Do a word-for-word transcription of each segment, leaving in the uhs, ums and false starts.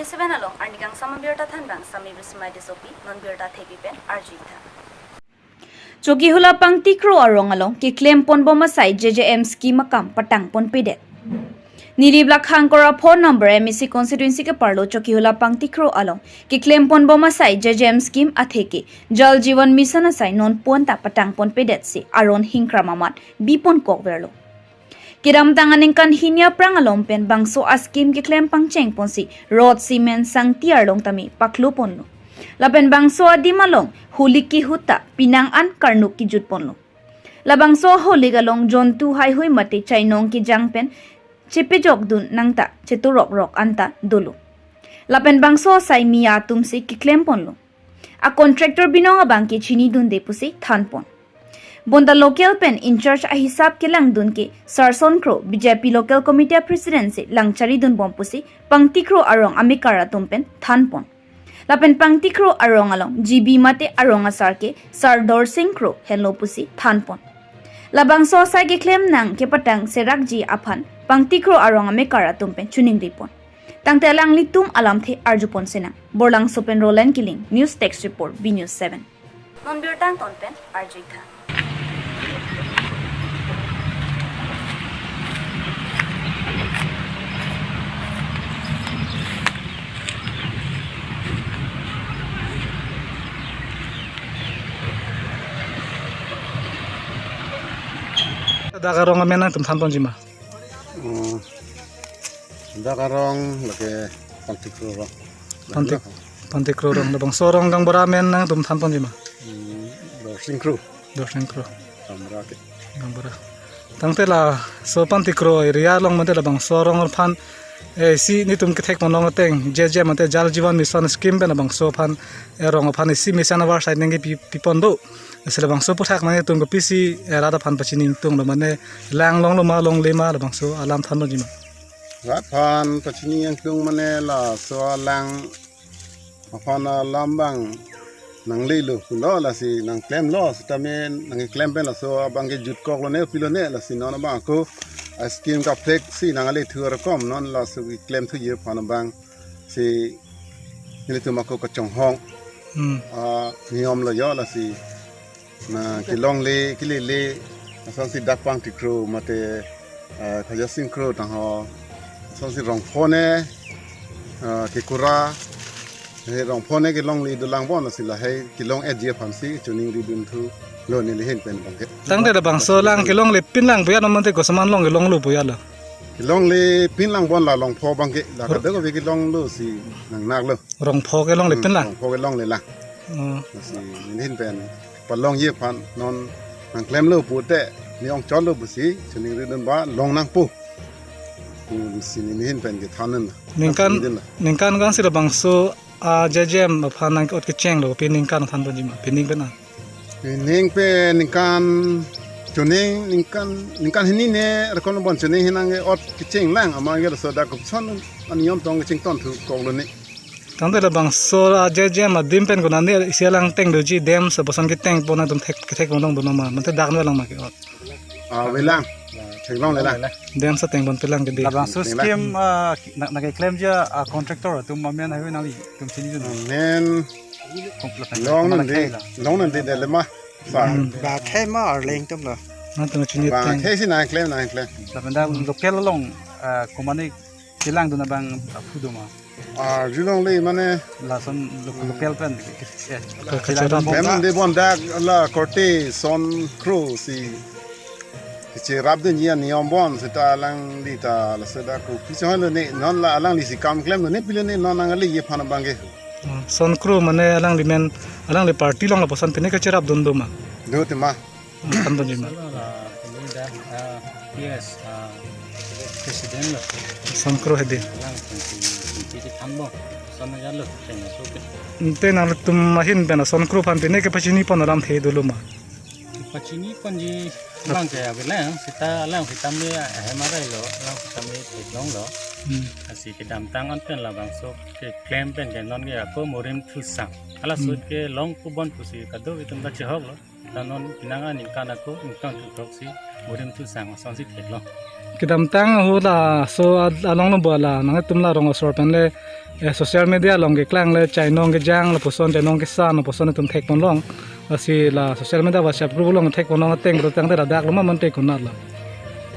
Seven along arni kangsam abirta thanbang Sami Bismai Tissopi, non birta thepi pen arju-ik tha. Chokihola Pangtikro arong along keklem ponbom asai J J M scheme akam patang ponpedet. Nilip Lakhang Kora phone number M A C constituency keparlo Chokihola Pangtikro along keklem ponbom asai J J M scheme atheke Jal Jeevan Mission asai non ponta patang ponpedetsi aron hingkram amat bipon kokverlo. Kedamtang aningkan hini aphrang along pen bangso a scheme keklem pangcheng ponsi rod, cement, sangti arlong tame paklo ponlo. Lapen bangso adim along holik kehut ta penang an karnuk kejut ponlo. Labangso holik along jontu haihui mate chainong kejang pen chepejok dun nangta cheturok rok anta dolo. Lapen bangso asai miya atumsi keklem ponlo. A contractor binong abangke chinidunde pusi thanpon. Bonta local pen in charge ahisap kelangdun ke Sar Sonkro, B J P local committee president si langcharidunbom pusi Pangtikro arong amekar atum pen thanpon. Lapen Pangtikro arong along G B mate arong asar ke Sar Dorsing Kro henlo pusi thanpon. Labangso asai keklem nang kepatang serakji aphan Pangtikro arong amekar atum pen choningripon. Tangte alanglitum alamthe arjupon sinang. Borlangso pen Roland Killing, News Desk Report, B News seven. Non birta angton pen arju-ik tha. Dak arong amen nangtum thanponji ma? Hmm. Dak arong lake Pangtikro arong. Pantik, Pangtikro arong. Labangso arong Gaonbura amen nangtum thanponji ma? Hmm, Dorsing Kro. Dorsing Kro. Gaonbura ke. Gaonbura. Tangte laso Pangtikro area along mate labangso arong aphan, eh, si netum kethek ponlong ateng, J J M mate Jal Jeevan Mission scheme pen labangso aphan, eh, arong aphan isi mission avar side nangkepi, pipon do. Lasi labangso aphuthak mane netum kopisi, eh, rat aphan pachini ingtunglo, mane lang longlo ma longle ma, labangso alam thanponji ma? Rat aphan pachini ingtung mane laso alang aphan alam abang nanglelo pulo, lasi nangklemlo, sitame nangkeklem pen laso abangke jutkoklo ne pilone, lasi non abang ako a scheme kaprek si nangle thu arokom non laso keklem thuji aphan abangsi nelitum ako kachonghong. Hmm. Ah, niyom lo jo, lasi na kelongle, kelele, asonsi dak Pangtikro mate, eh, Khajasing Kro tangho, asonsi rongpho ne, eh, kekura, eh, rongpho ne kelongle dolang bon, lasi lahai kelong-etji aphansi choningridun thulo neli ahin pen abangke. Tangte labangso alang kelongle pinlang puya no mate kosaman long kelonglo puya lo? Kelongle pinlang bon la longpho abangke, la kadokave kelonglo si nangnaklo. Rongpho kelongle Hmm, pinlang? Rongpho kelongle lang. Oh. Lasi neli ahin pen palongji aphan non nangklemlo pute, ne ongchotlo pusi choningridun ba long nangpo pusi neli ahin pen kethan nang. Ningkan, Neli ahin la. Ningkan ko-ansi labangso a J J M aphan nangke-ot kechenglo, pi ningkan thanponji ma, pining pen a? Pining pen ningkan, choning ningkan, ningkan hini ne rakon bon choning hinang ke-ot kecheng lang, amat ke laso dak koson aniyom tong kecheng ton thu koklo ne. Tangte labangso a J J M adim pen konane isi alang teng doji, dam sa bosan keteng pon nangtum thek, kethek pon long do no ma, mate dak no alang ma ke-ot? Ah, avelang. Theklongle lang. Dam sa teng ponpelang ke de. Labangso Theklongle lang. Scheme, ah, na, nangkeklemji a contractor atum amen haihui nanglitum chinidun? Amen. Kongplo pen long mana nang de, kaila. Long nang de dele ma. Sa. Hmm. Ba khei ma Arleng atum lo? Nangtum chiniteng. Ba khei si nangklem, nangklem. Lapen dak local along, ah, komane kelangdun abang aphu do ma? Arjulongle mane. Lason lo-, local pen, eh, Ka-, kacherap. Mem de bon dak la korte Sonkro si kecherapdunji aniyom bon seta alangli ta laso dak kopi chonghelo ne, non la alangli si kam klemlo ne pilone non nangleji aphan abangke. Hmm, Sonkro mane alangli men, alangli party along lapuson pine kecherapdun do ma? Do tema. Hmm, thanponji ma? Solo la, ini dah, ah, P S, ah, president lo. Sonkro hedi. Alang kunci, kunci si thanbom. Sama jalo, tengah sopit. Ante nangtum ahin pen Sonkro aphan pine kepachini pon alamthe dolo ma? Pachini ponji abangke avelang, seta alang sitame ahem arai lo, alang sitame theklonglo. Hmm. Lasi kedamtang an pen labangso keklem pen ke non ke ako Morim Thusang. Hala Hmm. sut kelong pubon pusi kadokave atum ta chehoklo. Tanon pinang aningkan ako ingtang tutok si burim tu sang asonsi theklong. Kedamtang ahut laso ad-, along lo bo la nangtum la rong asor pen le, eh, social media along keklang le chainong kejang lapuson chainong kesan lapuson itum thekponlong. Lasi la social media WhatsApp group along thekponlong ateng berutang te ladak lo ma mante konat lo.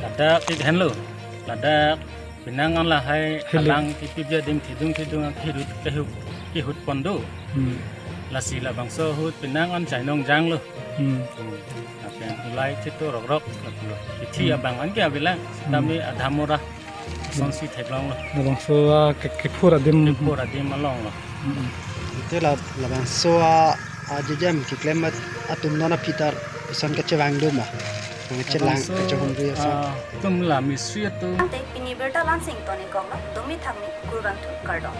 Ladak tik henlo. Ladak pinang an lahai Hello. Alang kipi adim thidung thidung ang kihut kihut kihut pon do. Hmm. Lasi labangso ahut pinang an chainong janglo. Hmm. Hmm. Lapen ulai thito rokrok lapulo. Kithi Hmm. abang an ke abilang. Sitame adhamora. Asonsi theklonglo. Labangso, ah, ke-, kephur adim. Kephur adim alonglo. Hmm. Ante la labangso a, a jejem keklem at-, atum non aphi ta ison kachevang do ma. Nang chelang Labangso, kachehon ri ason. Ah, tum la misri atum. Ante pini birta lansing toni koklo, domi thakmi kurvangthu kardom.